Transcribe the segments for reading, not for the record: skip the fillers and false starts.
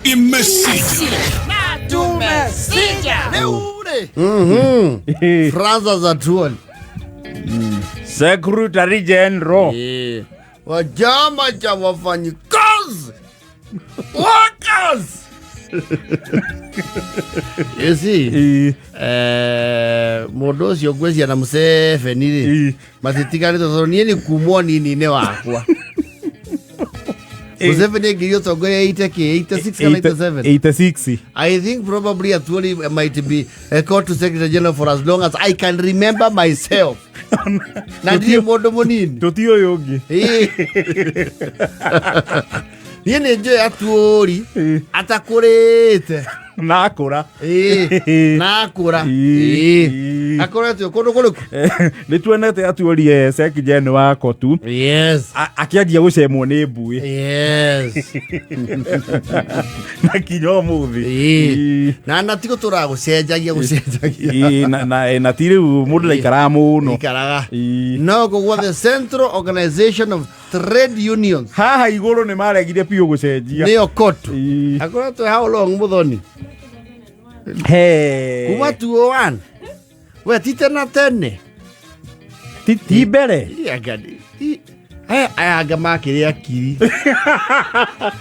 Imesija. Rĩu rĩ, Francis Atwoli. Secretary General. Wa chama cha wafanyikazi, workers, you see. Mũndũ ũcio ngwĩcia na Museveni rĩ, matitiganĩte, tondũ niĩ nĩ kumwo nini-inĩ wakwa. Museveni aingĩrio ũtongoria 80 kĩ, 86 kana 87? 86. I think probably Atwoli might be a COTU secretary general for as long as I can remember myself. Na ndirĩ mũndũ mũnini. Tũti ũyũ ũngĩ. Ĩĩ. Niĩ nĩ njũĩ Atwoli atakũrĩte. Na akũra. Ĩĩ. Na akũra. Ĩĩ. Ĩĩ. Akoretwo kũndũ kũrĩkũ? Nĩ tuonete Atwoli sec gen wa COTU akĩanjia gũcemwo nĩ mbuĩ. Na kinya ũmũthĩ. Ĩĩ. Na ti gũtũraga gũcenjagia gũcenjagia. Ĩĩ, na ti rĩu mũndũ ndaikaraga mũno. Ikaraga. Ĩĩ. No kũguo the Central Organization of Trade Unions Haha igũrũ nĩ maregire biũ gũcenjia. nĩyo COTU. Akoretwo how long, Muthoni? He. Kuma 201, we ti tena tene. Ti mbere. Iria anga aya anga makĩrĩ akiri.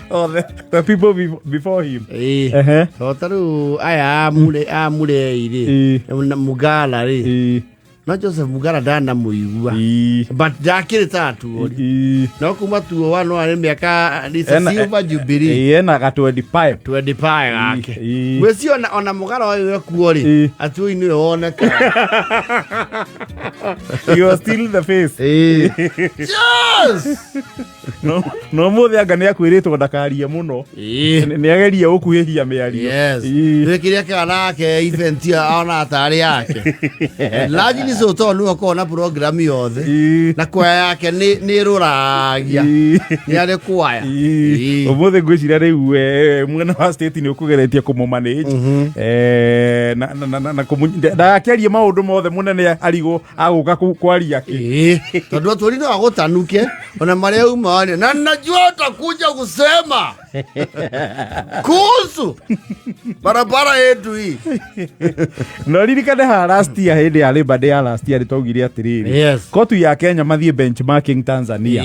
Oh, the people before him. Ĩĩ. To ta rĩu aya amurei rĩ, na Mugala rĩ, no Joseph Mugala ndanamũigua, but ndakĩrĩ ta Atwoli. No kuma 201 no arĩ mĩaka it's a silver jubilee. Ĩĩ, ena ga 25. 25 gake. Gwĩcio ona Mũgara ũyũ ekuo rĩ, Atwoli nĩwe woneka. You are still the face. Ĩĩ. Yes! No mũthĩ anga nĩ akwĩrĩtwo ndakarie mũno. Nĩ ageria gũkuhĩhia mĩario. Nĩ kĩrĩa kĩga nake event ĩyo ona tarĩ yake. Largely so, tondũ nĩwe ũkoragwo na program yothe. Na kwaya yake nĩ ĩrũragia. Nĩ arĩ kwaya. Ũmũthĩ ngwĩciria rĩu mwena wa state nĩ ũkũgeretie kũmũ manage. Na ndagakĩarie maũndũ mothe mũnene arigwo agũka kwaria kĩ. Ĩĩ. Tondũ Atwoli no agũtanuke ona marĩa uma na najua utakuja kusema kuhusu barabara yetu hii. No ririkane ha last year, hĩndĩ ya Labor Day ya last year, nĩtwaugire atĩrĩrĩ, COTU ya Kenya mathiĩ benchmarking Tanzania.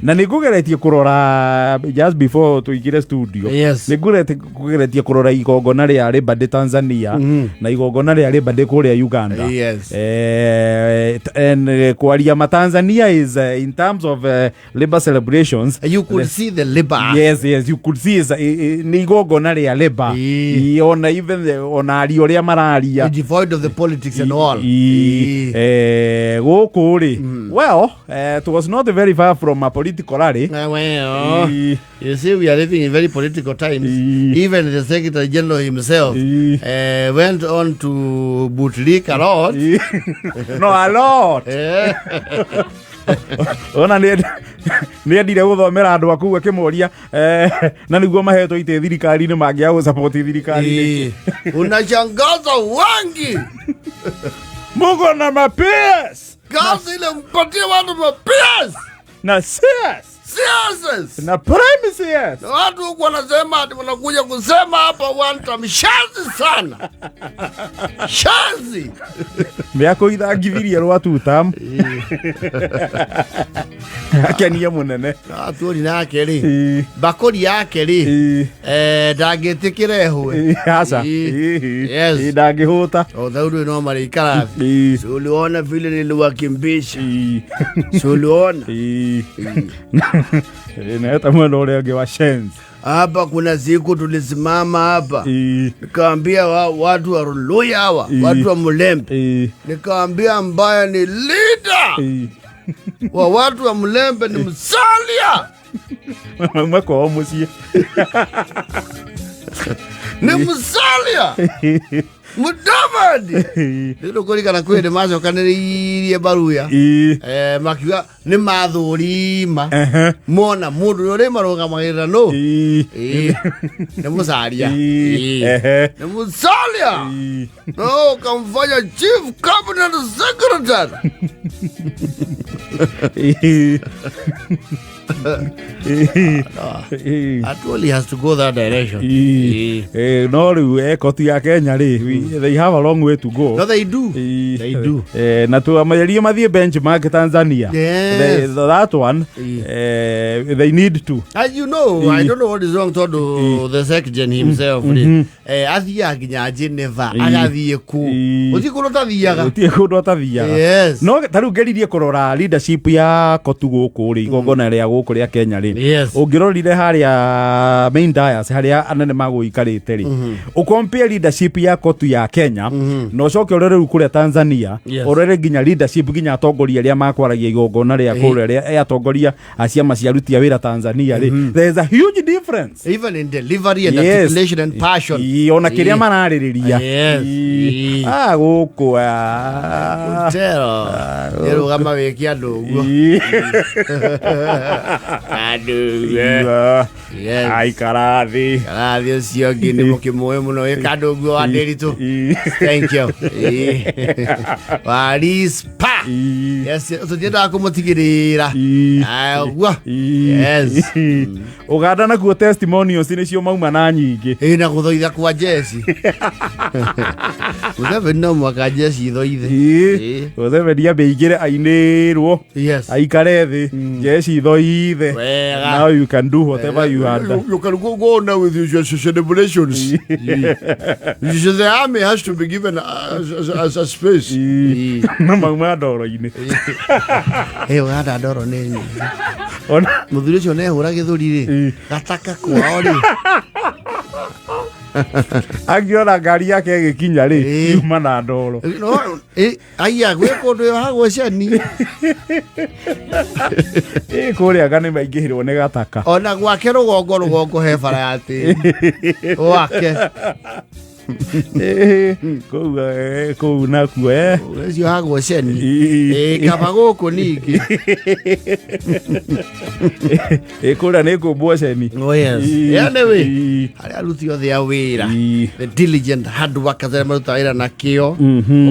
Na nĩ ngũgeretie kũrora just before tũingĩre studio. Nĩ ngũgeretie kũrora igongona rĩa Labor Day Tanzania na igongona rĩa Labor Day kũrĩa Uganda. And kwaria ma, Tanzania is in terms of labor celebrations, You could see the labor. Yes, you could see is, nĩ igongona rĩa labor. Ona even ona aria ũrĩa mararia, devoid of the politics and all. Gũkũ rĩ, well, it was not very far from a political rally. Well, you see, we are living in very political times. Even the Secretary General himself went on to bootlick a lot. No, a lot. Ona nĩ endire gũthomera andũ akuu akĩmoria na nĩguo mahetwo itĩ thirikari-inĩ mangĩaga gũsupport thirikari. Unashangaza wengi. Muko na ma-PS Kazi ile mpatie watu ma PS na CS CSS na prime CS. Na watu huku wanasema ati wanakuja kusema hapa one shazi sana, shazi. Mĩako ithangithirie rwa tutam akenia mũnene. Atwoli nake rĩ, mbakũri yake rĩ, ndangĩtĩkĩra ĩhũe. Aca. Yes. Ndangĩhũta. O thauru no marĩikara thĩ. Si uliona vile niliwakimbisha? Si uliona? Neta mwena ũrĩa ũngĩ wa Shens. Hapa kuna siku tulisimama hapa, nikaambia watu wa Ruluya hawa, watu wa Mulembe, nikaambia ambaye ni leader wa watu wa Mulembe ni Musalia. Mauma kwao mũciĩ. Ni Musalia Mudavadi. Rĩu kũrikana kwĩ hĩndĩ macokanĩrĩirie Baruya, makiuga nĩ mathũrima mona mũndũ ũrĩa ũrĩmarũgamagĩrĩra nũ. Ĩĩ, nĩ Musalia. Ĩĩ. Nĩ Musalia. No ukamfanya chief cabinet secretary. Atwoli has to go that direction. No rĩu koti ya Kenya rĩ, they have a long way to go. No, they do. They do. Na tuamagerie mathiĩ benchmark Tanzania. Yes. That one, they need to. And you know, I don't know what is wrong tondũ the secretary himself rĩ, athiaga nginya Geneva, agathiĩ ku. Gũtirĩ kũndũ ũtathiaga. Gũtirĩ kũndũ atathiaga. Yes. No ta rĩu ngeririe kũrora leadership ya kotu gũkũ rĩ, igongona rĩa gũkũ rĩa Kenya rĩ, ũngĩrorire harĩa main dais harĩa anene magũikarĩte rĩ, ũkompare leadership ya kotu ya Kenya na ũcoke ũrore rĩu kũrĩa Tanzania, ũrore nginya leadership, nginya atongoria arĩa makwaragia igongona rĩa kũrĩa rĩa atongoria a ciama cia aruti a wĩra Tanzania rĩ, there is a huge difference. Even in delivery and articulation and passion. Ona kĩrĩa mararĩrĩria. Ah, gũkũ ah. Tero. Nĩrũgama wĩke andũ ũguo. Andũ. Yes. Aikara thĩ. Karathi ũcio ũngĩ nĩ mũkĩmũĩ mũno wĩka andũ ũguo wa Ndĩritũ. Thank you. Warispa. Yes, tũtiendaga kũmũtigĩrĩra. Ũguo. Yes. Uganda nakuo testimonials nĩcio mauma na nyingĩ. Ĩ na gũthoitha kwa jeci. Museveni no mũhaka jeci ithoithe. Museveni ambe aingĩre ainĩrwo, aikare thĩ, jeshi ithoithe. Wega. Now you can do whatever you had. You can go on now with your celebrations. The army has to be given a space. Na mauma ndoro-inĩ. Uganda ndoro nĩ nyingĩ. Ona Mũthuri ũcio nehũra gĩthũri rĩ, gataka kwao rĩ. Angĩona ngari yake ĩgĩkinya rĩ, yuma na ndoro. No, aya gwĩ kũndũ yohagwo ceni. Kũrĩa anga nĩ maingĩhĩrwo nĩ gataka. Ona gwake rũgongo rũgongo he bara ya tĩri. Gwake. Kũu kũu nakuo Ũcio hagwo ceni. Kaba gũkũ ningĩ. Kũrĩa nĩ kũmbwo ceni. Oh, yes. Anyway, arĩa aruti othe a wĩra, the diligent hard workers arĩa marutaga wĩra na kĩo,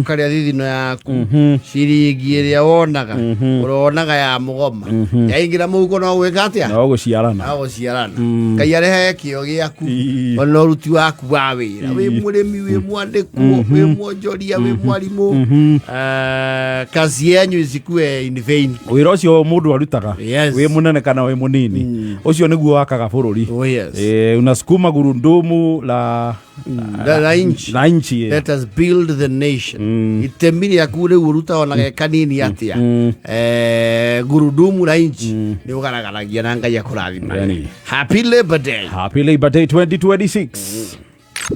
ũkarĩa thithino yaku, ciringi ĩrĩa wonaga, ũronaga ya mũgoma, yaingĩra mũhuko no gwĩka atĩa? No gũciarana. No gũciarana. Ngai arehe kĩo gĩaku, ona ũruti waku wa wĩra, wĩ mũrĩmi, wĩ mwandĩkwo, wĩ mwonjoria, wĩ mwarimũ, kazi yenyu isikue in vain. Wĩra ũcio mũndũ arutaga, Yes. wĩ mũnene kana wĩ mũnini, ũcio nĩguo wakaga bũrũri. Oh, yes. Unasukuma gurudumu la La nchi. La nchi. Let us build the nation. Itemi rĩaku rĩu ũrutaga ona ge kanini atĩa, gurudumu la nchi nĩ ũgaragaragia na Ngai akũrathima. Yani. Happy Labor Day. Happy Labor Day 2026.